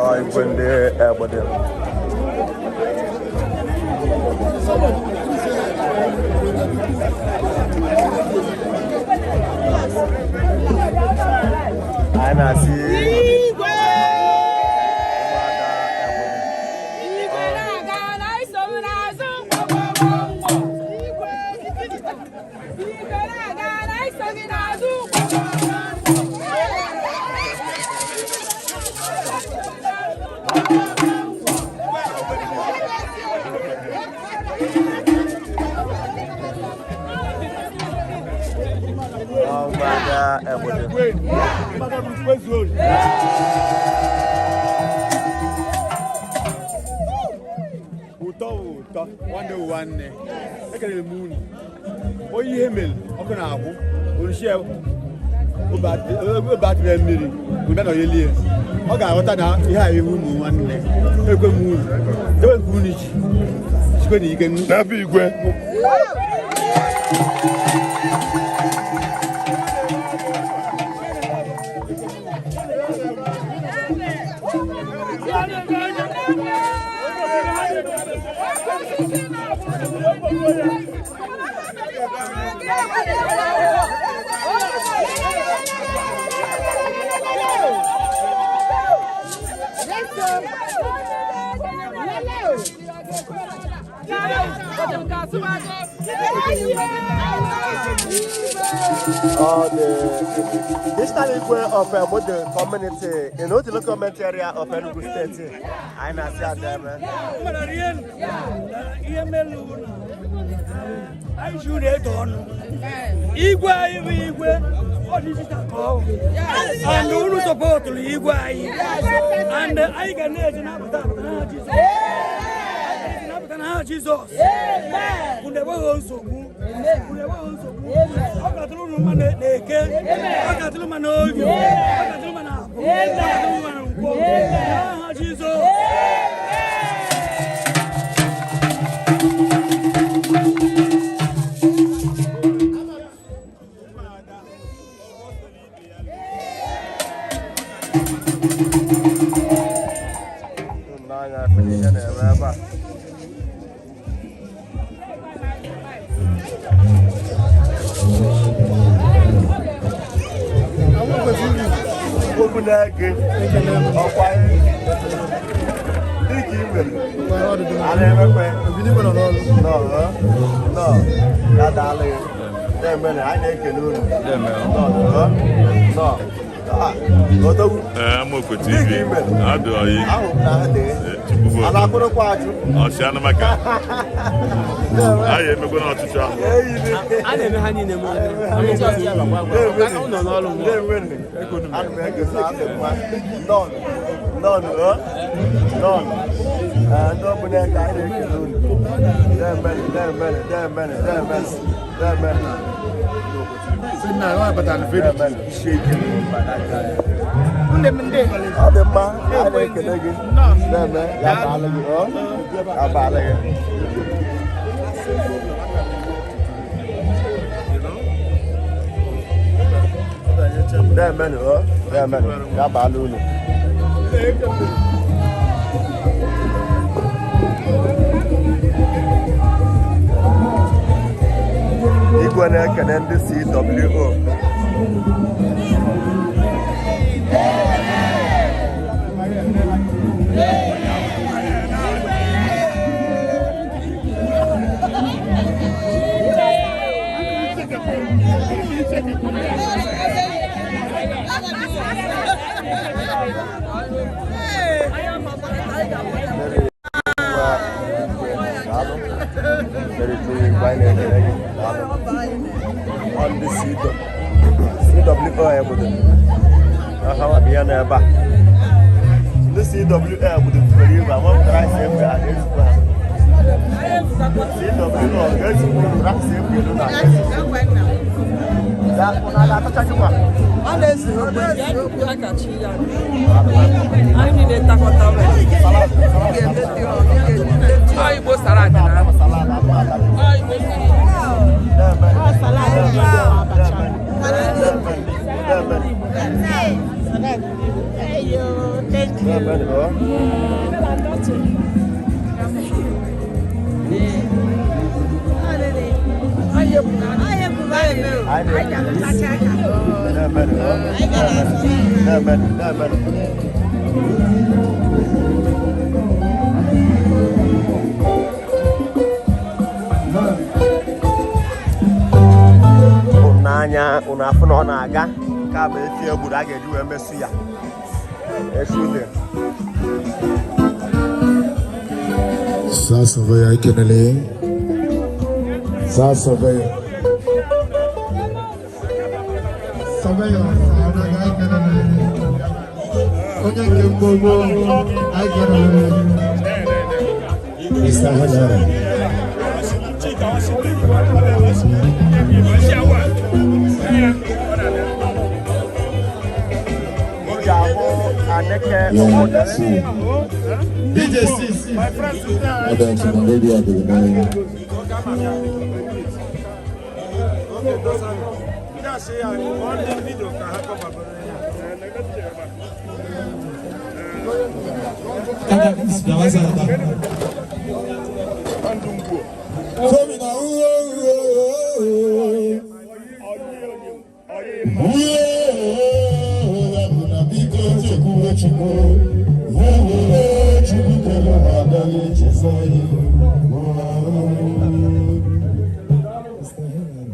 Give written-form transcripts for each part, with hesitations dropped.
Ọ igwe ndị Egbede. Anyị na-asị Igwe! ụmụada Egbede. Igwe na-aga na isoro n'azụ ngwongwongwo. Igwe! Igwe na-aga na iso gị n'azụ Ọ ụmụada Egbede. Ụtọ wụ ụtọ, nwanne wụ nwanne. Ekelere m unu. Onye ihe mere ọkụ na-agwụ oruchie obe atịrị mmiri mgbe na oyelie ọ ga-aghọta na ihe a ihu unu nwanne ekwe m unu ekwe nke unu ji jikwe na ike N'ebe igwe. Ọ the digital Igwe of Egbede community in Oti local government area of Enugu State. Anyị na-asị ademe. Mmadụ rie nụ. Ihe mere unu anyị ji unu eto ọnụ. Igwe anyị bụ igwe ọ digital ka ọ bụ. And unu supportụrụ igwe anyị, and anyị ga na-eji na-apụta apụta n'aha Jizọs. Anyị ga na-eji na-apụta n'aha Jizọs. Unu enweghị nsogbu, unu enweghị nsogbu. Ọ ga-atụrụ unu mma na eke, ọ ga-atụrụ mma n'oge, ọ ga-atụrụ mma na afọ, ọ ga-atụrụ mma na nkwọ, n'aha Jizọs. Unu n'anya afụ na ihe na-eme ebe a. Okwu na-ege ọkwa dịka i nwere a na-emekwe nọ nọ ya daalụ ya na-emere anyị na-ekele unu nọ nọ nọ. Ah, odogwu. Ee, Amaokwe TV. Adụ ọyị. Ahụ m na ha dị Chukwu bụ a na-akpụrụkwa ajụ. Ọchị anụmaka. Anyị emekwa n'ọchịchị ahụ. A na-eme ha niile m nọ n'ọrụ nwa. Ana m ekele asị mma nọn nọn o nọn. Ee, ndị ọbụla ka anyị na-ekele unu. Demene, demene, demene, demene, demene. Demene. Ọ dị mma, anyị na-ekele gị. Deme, ya baala gị o, ya baala gị. Demene o, demene, ya baala unu. Igwe na-ekene ndị CWO. Daalụ. Very true, igwe anyị na-ekele gị. Daalụ. Ọ ndị CWO Egbede. Aha nwa bụ ihe nọ ebe a. Ndị CWO Egbede nwere igwe ama m rice egbe a ga-ezukwa ha. CWO ga-ezukwa unu rice egbe elu na Ya, unu a ga-atacha gị nwa? Ọ na-ezi okwu. Ndị ntakọta. Ọ Igbo salad na. Ọ Igbo salad. Thank you. N'anya unu afụ na ọ na-aga. Nke a bụ efi egburu a ga-eji wee mesu ya efi ude. Sa surveyor ekenele. Sa surveyor. Surveyor anaghị ekelele. Onye nke mgbogbo anyị kelele. Mr. Henry. Ị ga-ahụ aneke obodo. DJ C. Ọdọ ntị na redio adịghị n'anya. Fomina uwe uwe uwe. Uwe ya bụ na biko chekwuwe Chukwu. Uwe Chukwu kere ụwa agaghị echezọ ya. Mr. Henry.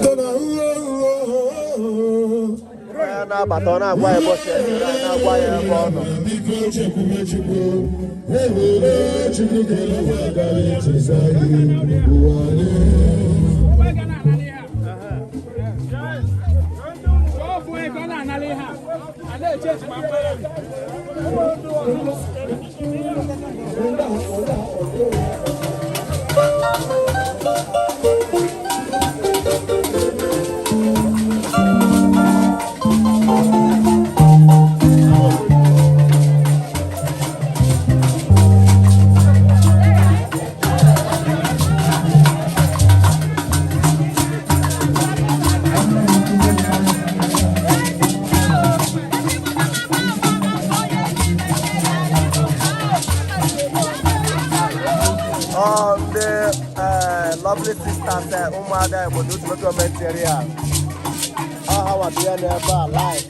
Tona uwe uwe uwe. Onye na-abata, ọ na-agwa ya ebe ọ si esi, na-agwa ya ebe ọ nọ. Biko chekwube Chukwu. Uwe Chukwu kere ụwa agaghị echezọ ya. Ụwa Ọ ndị lovely sisters, ụmụada obodo otu gọọmenti area, ọ ha wabịa n'ebe a live.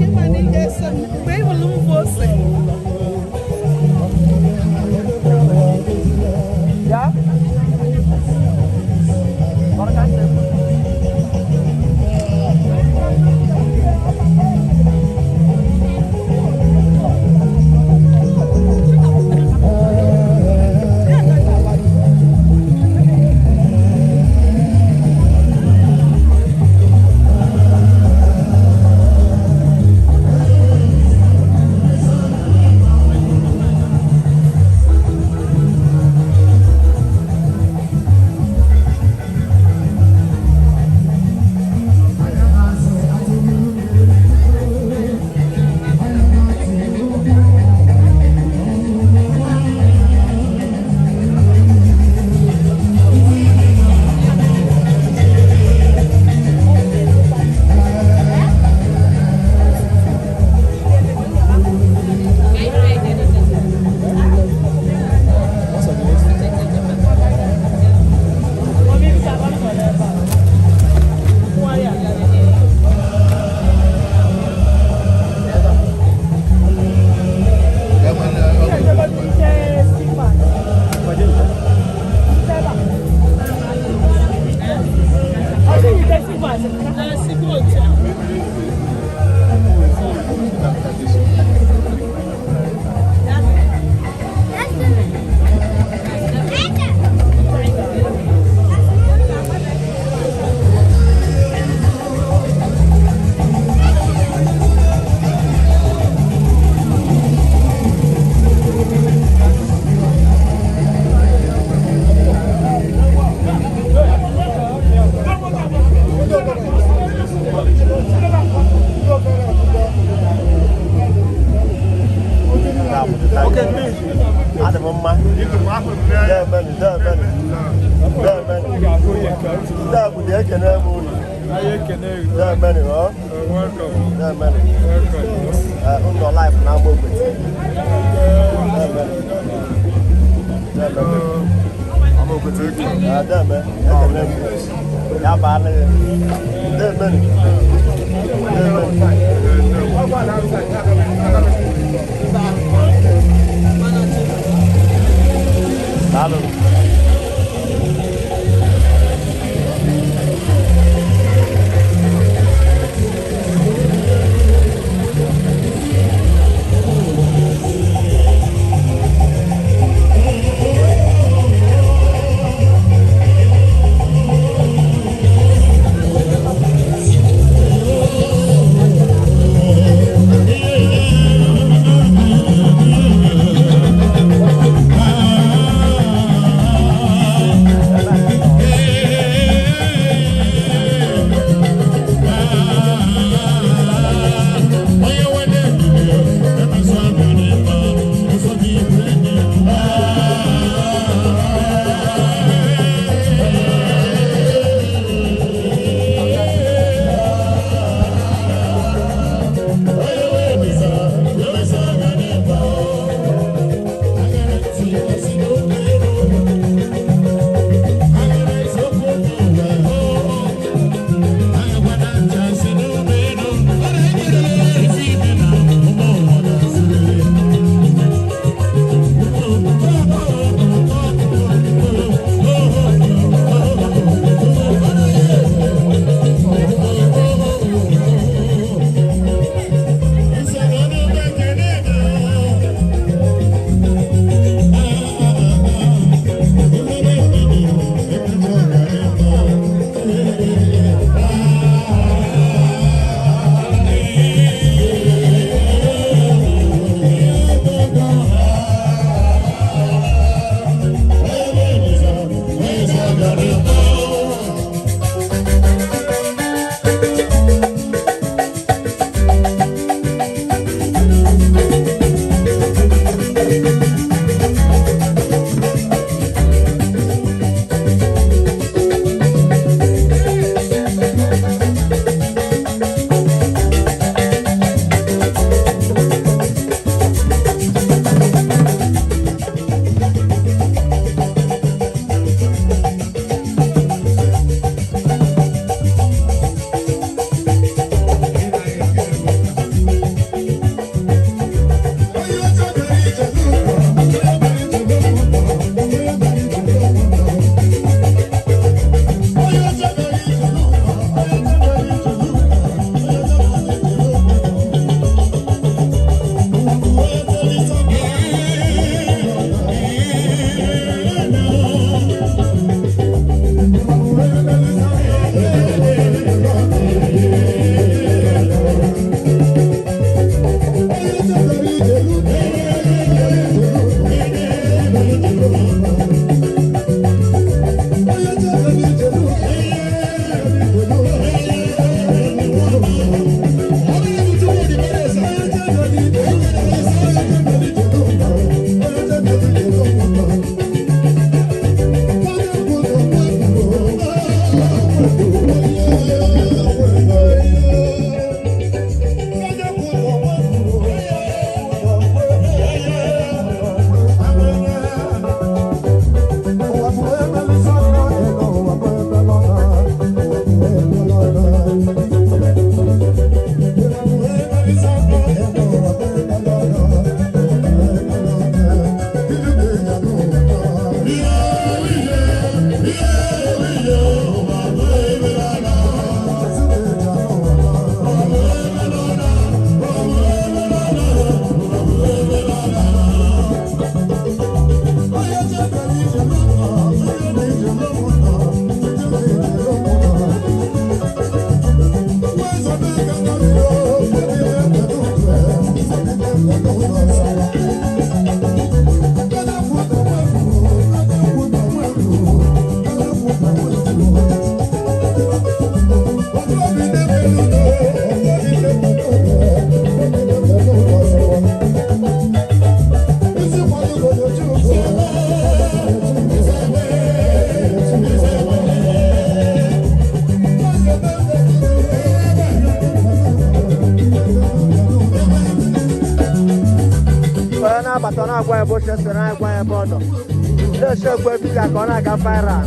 Mgbe ị hụrụ m bụ ose. Thank you. Adị m mma. Deemenụ, deemenụ. Deemenụ. Ndị a bụ dị ekene m unu. Deemenụ, ọ? Deemenụ. Unu nọ live na Amaokwe TV. Deemenụ. Deemenụ. Deme, ekele m. Ya baala ya. Deemenụ. Deemenụ. Daalụ. Yeah. Na-agwa ebe o si esoro anyị, gwa ebe ọ nọ. Na-ese ekwe vidio ka ọ na-aga viral.